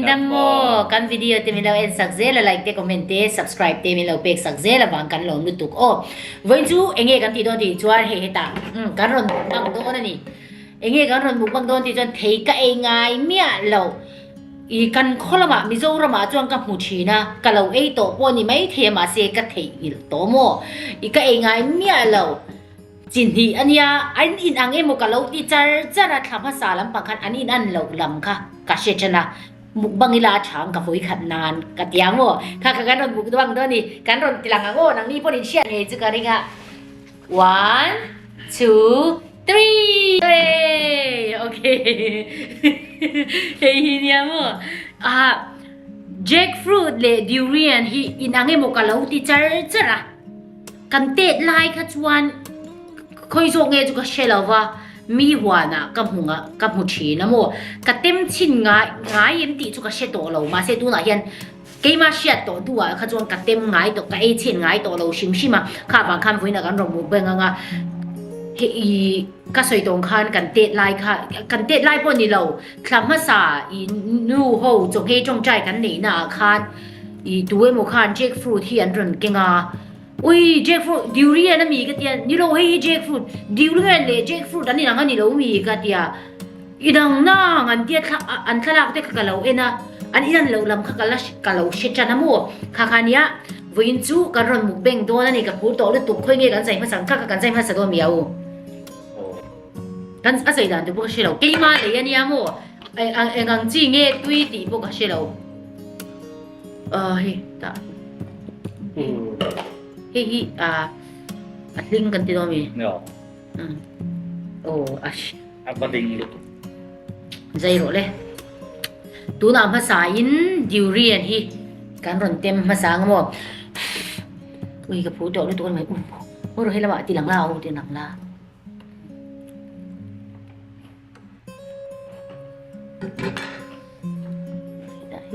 Indam maw? Kan video te min lo en sak zel a, like te, comment te, subscribe te min lo pek sak zel avang kan lawm lutuk aw. Vawiin chu enge kan tih dawn tih chuan hei hetah kan rawn mukbang dawn a ni. Enge kan rawn mukbang dawn tih chuan thei ka ei ngai miah lo. I kan khaw lamah Mizoramah chuan ka hmu thin a, ka lo ei tawh pawh a ni maithei a mahse ka theihnghilh tawh maw? I ka ei ngai miah lo. Chi hnih a nia, an in ang emaw ka lo ti char char a, thla hmasa lampang khan an in an loh lam kha ka hre ṭan a, mukbang ila a ṭha ang ka vawi khat nan ka ti ang aw, kha kha kan rawn mukbang dawn a ni, kan rawn ti lang ang aw, nangni pawhin hriat ngei chu ka ring a, one, two, three, hey, okay, hei hi nia maw, ah jackfruit leh durian hi in ang emaw ka lo ti char char a. Kan tet lai kha chuan khawi zawk nge chu ka hre lo va, mi huanah ka hmu nga ka hmu thin a maw? Ka tem chhin ngai ngai em tih chu ka hre tawh lo, mahse tunah hian keimah hriat tawh duhah kha chuan ka tem ngai tawh ka ei chhin ngai tawh lo hrim hrim a, kha vang khan vawiinah kan rawn mukbang ang a, hei ih ka sawi tawng khan kan tet lai kha kan tet lai pawh ni lo, thla hmasa ih nu ho chawhmeh tawngtai kan neihna ah khan Ih tu emaw khan jackfruit hi an rawn keng a, ui jackfruit durian a mi ka tia, ni lo hei hi jackfruit, durian leh jackfruit an inang a ni lo mi ka tia, inang nang an tia thla an thlalak te kha ka lo en a, an inan loh lam kha ka la ka lo hre tan a maw, kha kha nia vawiin chu kan rawn mukbang dawn a ni ka phur tawh lutuk khawi nge kan zai hmasa ang kha kha kan zai hmasa dawn mi a u, kan a zai dan tur pawh ka hre lo, keimah lei a nia maw. Eng ang chi nge tui tih pawh ka hre lo. Aw hei tah hei hi a a hling kan ti dawn mi? Aw a A va ding lutuk. Zai rawh le. Tunah hmasa in durian hi kan rawn tem hmasa ang maw? Ui ka phu tawh lutuk a ni mai. U rawh hei lamah ti lang la u ti lang la.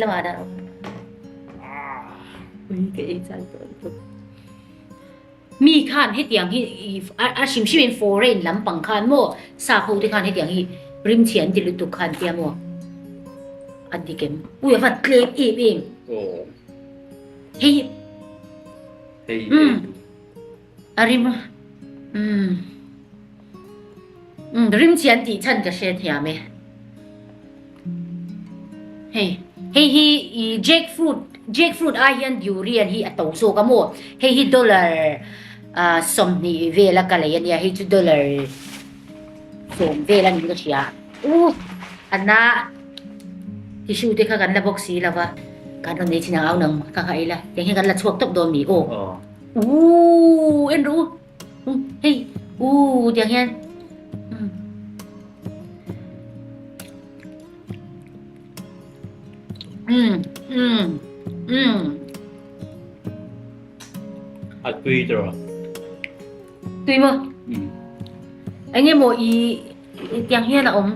Lamah dah rawh. Ui ka ei chak tawh lutuk. Mi khan hetiang hi a hrim hrim in foreign lampang khan maw sap ho te khan hetiang hi rimchhe an ti lutuk khan tia maw an ti kem. Ui a va tlem em em. Hei Hei a rim umm. Umm rimchian tih chhan ka hre thiam e. Hei hei hi i jackfruit jackfruit ai hian durian hi a to zawk a maw hei hi dollar ah 20 vel a ka lei ania hei chu dollar 10 vel a niin ka hria u a na tissue te kha kan la bawk si lo va kan rawn nei chin ang au nang kha kha ei la tiang hian kan la chhuak tawp dawn mi aw u en rawh u. Hei u tiang hian um um um A tui tawh. Tui maw? Um. Eng nge maw i tiang hian a awm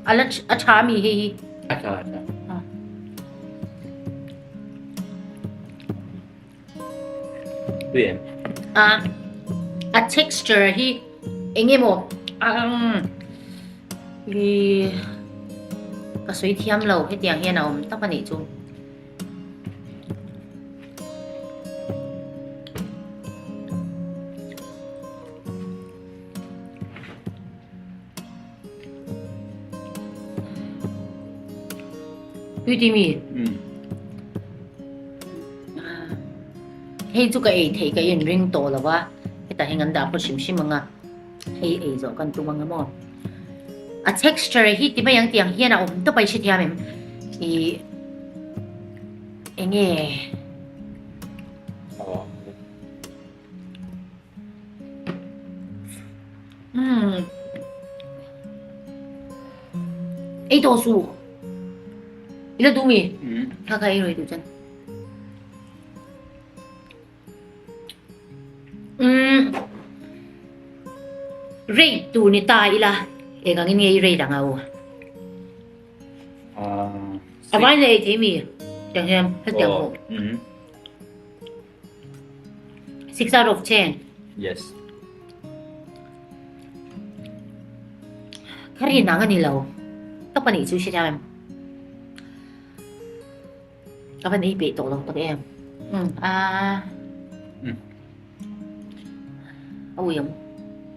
a la a tha mi hei hi. A tha a tha. Tui em? A a texture hi eng emaw umm i ka sawi thiam lo hetiang hian a awm tak a nih chu. Tui ti mi? Hei chu ka ei theih ka in ring tawh lo va, hetah hian kan dah pawh hrim hrim ang a, hei ei zawh kan tum ang emaw. A texture hi ti mai ang tiang hian a awm tawp a i hrethiam em? Ih enge? Umm. Ei tawh suh. I la duh mi? Kha kha ei rawh i duh chuan. Umm. Rate tur ni ta ila eng angin nge i rate ang a u? A vai na ei thei mi? Tiang hian hetiang pawh. 6 out of 10. Yes. Ka rin ang a ni lo. Ka pahnih chu hre thiam em. Ka van ei peih tawh lo tak em. Umm a a ui ang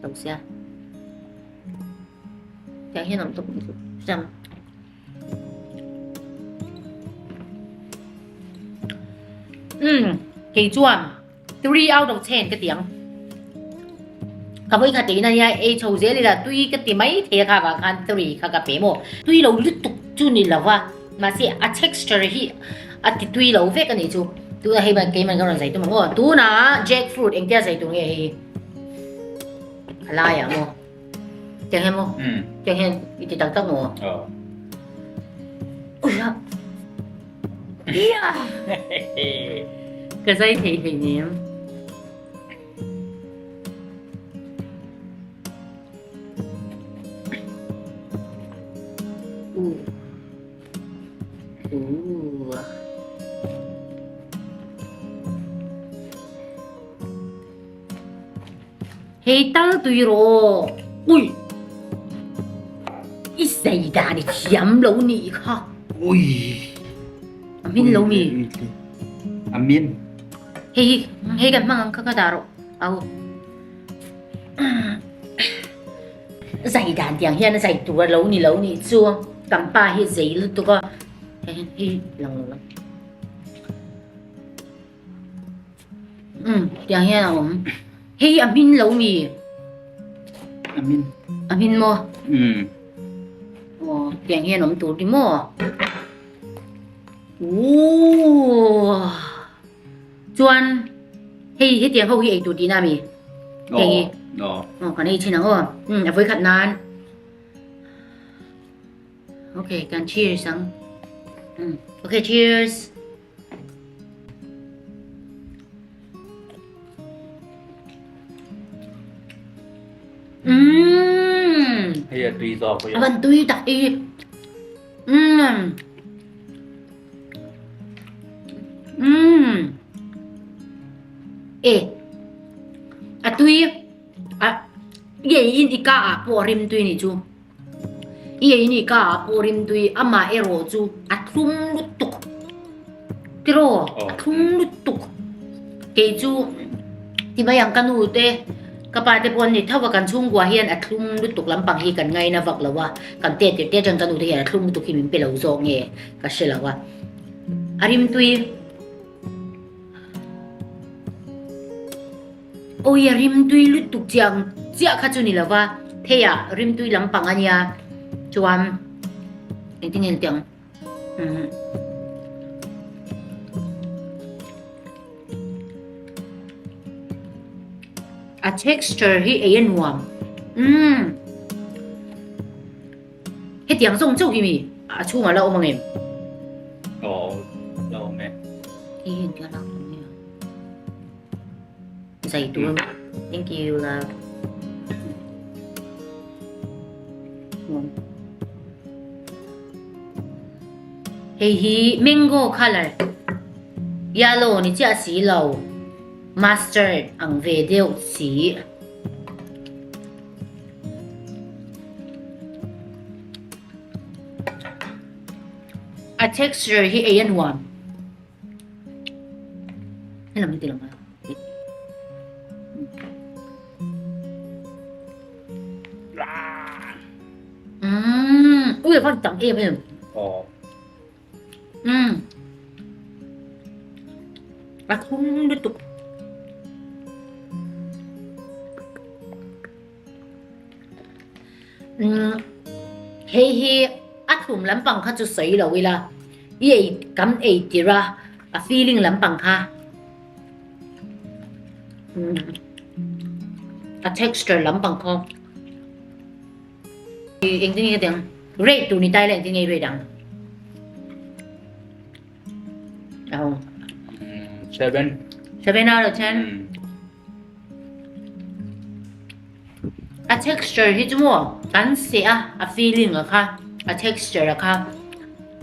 lo sia. Tiang hian awm tawp mai chu. Sam. Umm kei chuan 3 out of 10 ka ti ang. Ka vawi khat tein ania ei chho zel ila tui ka ti mai thei a kha vang khan 3 kha ka pe maw. Tui lo lutuk chu ni lo va mahse a texture hi a ti tui lo vek a nih chu. Tuna hei ban keiman ka rawn zai tum ang aw. Tunah jackfruit engtia zai tur nge hei hi? A laiah maw? Tiang hian maw? Tiang hian i ti tak tak maw? Aw. Uia. Ia. Ka zai thei hlei nem. U. U. Hei tal tui rawh ui i zei dan i thiam lo nih kha ui a min lo mi a min hei hi hei kan hmang ang kha ka dah rawh au zai dan tiang hian a zai tur a lo ni lo nih chu kan pa hi zei lutuk a hei hi lang lo lang Umm tiang hian a awm. Hei hi a hmin lo mi? A hmin. A hmin maw? Umm. Aw tiang hian awm tur ni maw? Ooh. Chuan hei hetiang ho hi ei tur tihna mi? Tiang hi. Aw. Aw kan ei thin ang aw. Umm a vawikhat nan. Okay kan cheers ang. Umm okay cheers. Umm. Hei a tui zawk A van tui tak i. Umm. Umm. E. A tui. A i in i ka ah pawh a rim tui ni chu. I ei ni ka ah pawh rim tui amah erawh chu a thlum lutuk tiraw a thlum lutuk kei chu ti mai ang ka nu te ka pa te pawh an ni tho a kan chhungkua hian a thlum lutuk lampang hi kan ngaina vak lo a kan tet tir te atang ka nu te hian a thlum lutuk hi min pe lo zawk nge ka hre lo a a rim tui. Awi a rimtui lutuk chiang chiah kha chu ni lo va, thei ah rimtui lampang a nia chuan engtin nge tiang umm a texture hi ei a nuam umm hetiang zawng chauh hi mi a chhungah la awm ang em? Aw la awm e. Hei hi engtia lak tur nge a? Zai tur thank you love hei hi mango color yellow ni chiah si lo mustard ang ve deuh si a texture hi ei a nuam. Helam hi ti lo mai. Umm, ui a van tam em em. Aw. Umm. A thum lutuk. Umm, hei hi a thlum lampang kha chu sawi lo ila, i ei kan ei tirh a, a feeling lampang kha umm a texture lampang kha engtin nge ka tih ang rate tur ni ta ila engtin nge i rate ang? Aw. 7. 7 out of 10? A texture hi chu maw kan seh a a feeling a kha a texture a kha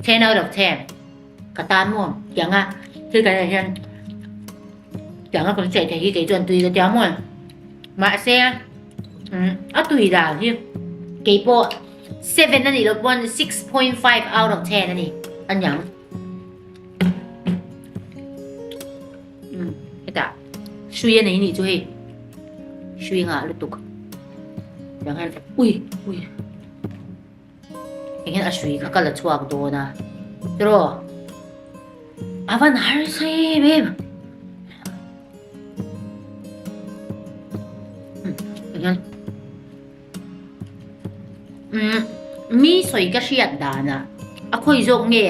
10 out of 10 ka tan maw tiang a thil kan ah hian tiang a kan seh thei hi kei chuan tui ka tia maw mahse a tui dan hi kei pawh 7 a nih loh pawn 6.5 out of 10 a ni a niang. Hrui a nei nih chu hei. Hrui ngah lutuk. Tiang hian ui ui. Eng hian a hrui kha ka la chhuak dawn a. Tiraw? A van harsa em em. Eng hian umm mi sawi ka hriat danah a khawi zawk nge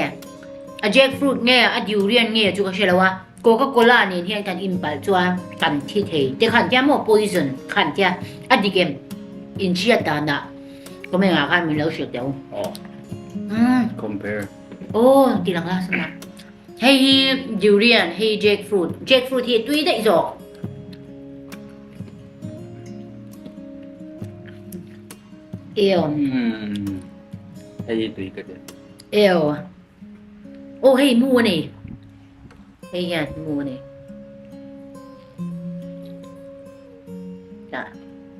a jackfruit nge a durian nge chu ka hre lo a coca cola nen hian kan inpalh chuan kan thi thei te khan tia maw poison khan tia a dik em inhriat danah comment ah khan min lo hrilh teh u umm compare aw ti lang la sama hei hi durian hei jackfruit jackfruit hi tui daih zawk. Eo. Hei tui ka ti. Eo. Oh hei mu ani. Hei hian mu ani. Ta.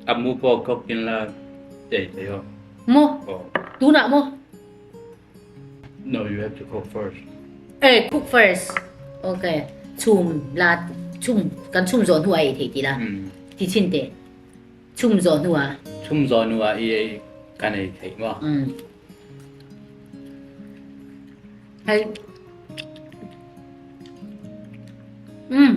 A mu pawh cook in la ei thei aw. Mu? Tunah mu? No, you have to cook first. Eh, cook first. Okay. Chhum la chhum kan chhum zawh hnuah ei thei ti la. Ti chin te. Chhum zawh hnuah. Chhum zawh hnuah i ei kan ei thei maw? Mm. Hei. Mm.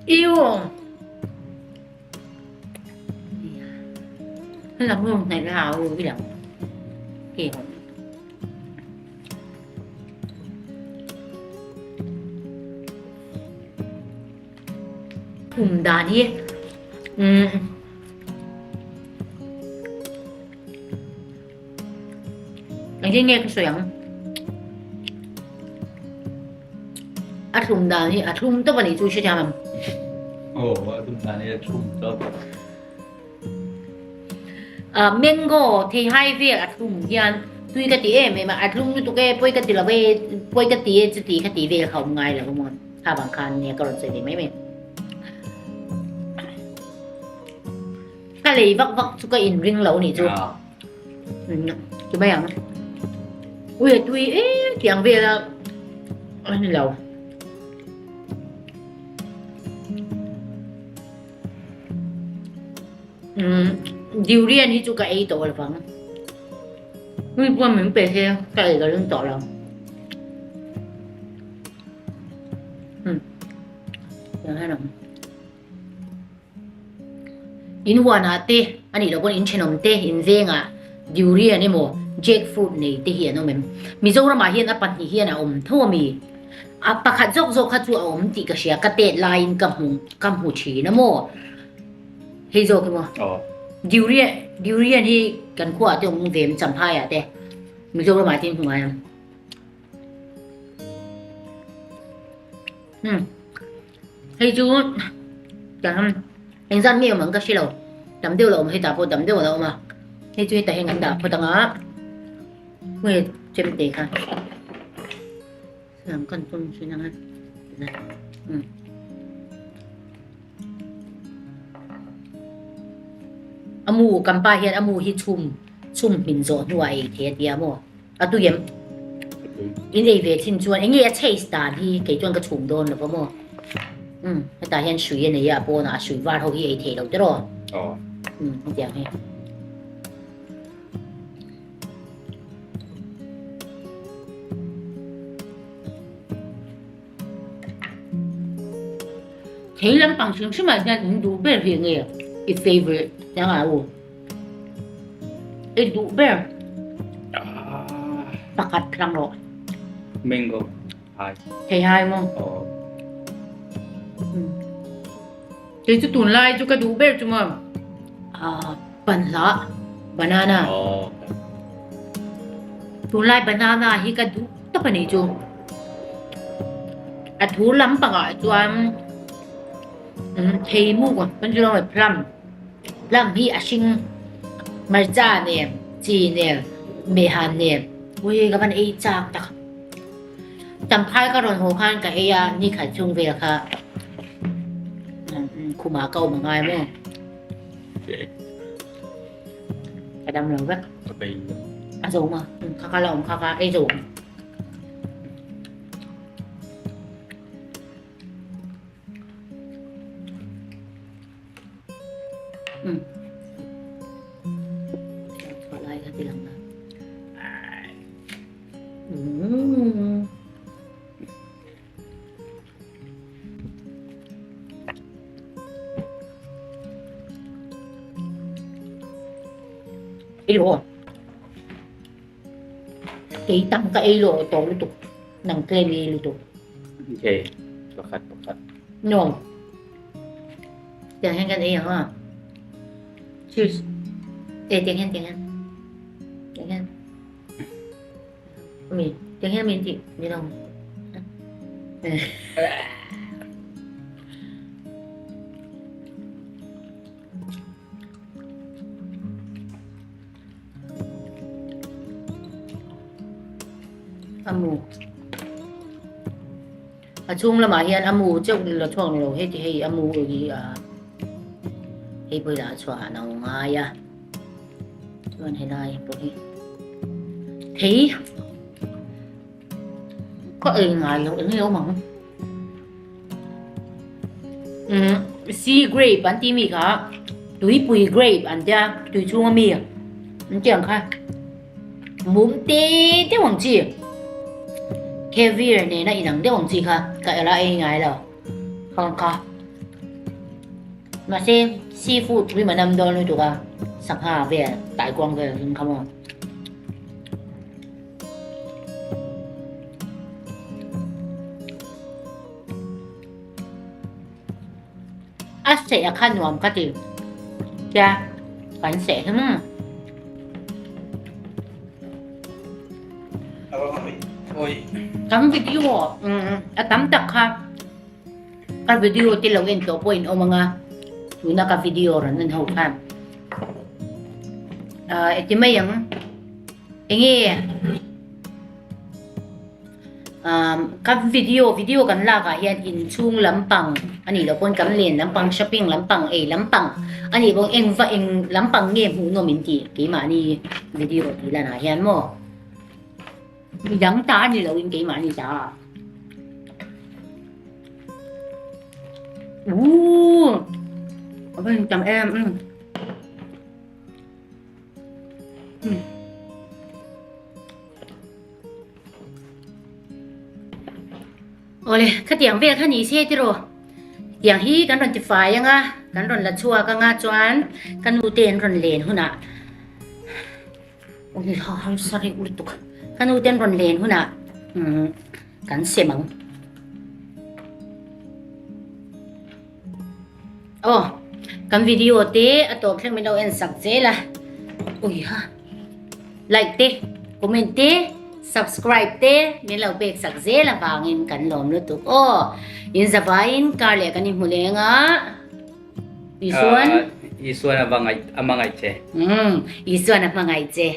Yêu Làm luôn này là cái lẩu kiểu Thum dan hi umm engtin nge ka sawi ang a thlum dan hi a thlum tawp a nih chu hrethiam ang. Aw a thlum dan hi a thlum tawp. Ah mango theihai vel a thlum hian tui ka ti em em a, a thlum lutuk e pawi ka ti lo e pawi ka ti e chuti kha ti vel kha awm ngai lo maw kha vang khan nia ka rawn sawi ve mai mai. Ka lei vak vak chu ka inring lo nih chu chu mai ang ui a tui em tiang vel a a ni lo. Umm durian hi chu ka ei tawh lo vang. Hei pawh min pe se ka ei ka ring tawh lo. Umm tiang hian awm. In huanah te a nih loh pawn in thenawm te in vengah durian emaw jackfruit nei te hi an awm em? Mizoramah hian a pahnih hian a awm tho ami? A pakhat zawk zawk kha chu a awm tih ka hria, ka tet laiin ka hmu ka hmu thin a maw? Hei zawk hi maw? Durian durian hi kan khuaah te awm ve em Champhaiah te Mizoramah te in hmu ngai ang. Umm hei chu tam engzat nge awm ang ka hre lo tam deuh la awm hetah pawh tam deuh a la awm a hei chu hetah hian kan dah phawt ang a nge chemte kha siam kan tum thin ang a umm a mu kan pa hian a mu hi chhum chhum hmin zawh hnuah ei thei a tia maw. A tui em? In ei ve thin chuan enge a chase dan hi kei chuan ka chhum dawn lo va maw? Umm hetah hian hrui a nei a, a pawnah a hrui var ho hi ei thei lo tiraw? Aw. Umm hetiang hi. Thei lampang hrim hrimah hian in duh ber hi enge i favourite eng ah u? I duh ber pakhat thlang rawh. Mango hai. Thei hai maw? Aw. Kei chu tunlai chu ka duh ber chu maw ah panhla banana. Aw. Tunlai banana hi ka duh tawp a nih chu. A thur lampangah chuan thei muk kan chu lo plum. Plum hi a hring hmarcha nen, chi nen, mehhan nen. Ui ka van ei chak tak. Champhai ka rawn haw khan ka ei a, ni khat chhung vel kha khumah ka awm angai maw? Ka dam lo vek. A zo ma, kha kha la awm kha kha ei zo. Um. Chhuah lai kha ti lang na. Um. Ei lo. Kei tam ka ei lo to lutuk. Nang tlem ei lutuk. Okay. Pakhat pakhat. No. Tiang hian kan ei ang a. Cheers. E tiang hian tiang hian. Tiang hian. Mi tiang hian min ti ni lo. A mu. A chhung lamah hian a mu cheuh la chhuak ni lo hei ti hei a mu hi a hei pawh hi lah chhuah a no ngai a chuan helai pawh hi thei ka ei ngai loh eng nge awm ang umm sea grape an tih mi kha tuipui grape an tia tui chhung ami an tih ang kha. Mum te deuh ang chi. Caviar nena inang deuh ang chi kha ka ela ei ngai lo. Khang kha. Mahse seafood rim a nam dawn lutuk a, sangha vel, taikuang vel rim kha maw. A seh a kha nuam ka ti. Tia kan seh hi maw. Kan video a tam tak kha ka video te lo en tawh pawh in awm ang a, tuna ka video rawn en ho khan eti mai ang enge Ka video video kan lak ah hian inchhung lampang a nih loh pawn kan len lampang shopping lampang ei lampang a nih pawh eng va eng lampang nge hmuhnawm in tih keimahni video tih lan ah hian maw midang ta a ni lo in keimahni ta a ooh a va intam em em. Awle, khatiang vel kha ni se tiraw. Tiang hi kan rawn tifai anga, kan rawn la chhuak anga chuan ka nu te an rawn len hunah Awle ha harsa reuh lutuk. Ka nu te an rawn len hunah umm kan sem ang. Aw, kan video te a tawp thleng min lo en sak zel a. Ui ha. Like te, comment te, subscribe te min lo pek sak zel avangin kan lawm lutuk aw. In zavaiin kar leh kan inhmu leng a. Isuan. Isuan a hmangaih che. Umm, Isuan a hmangaih che.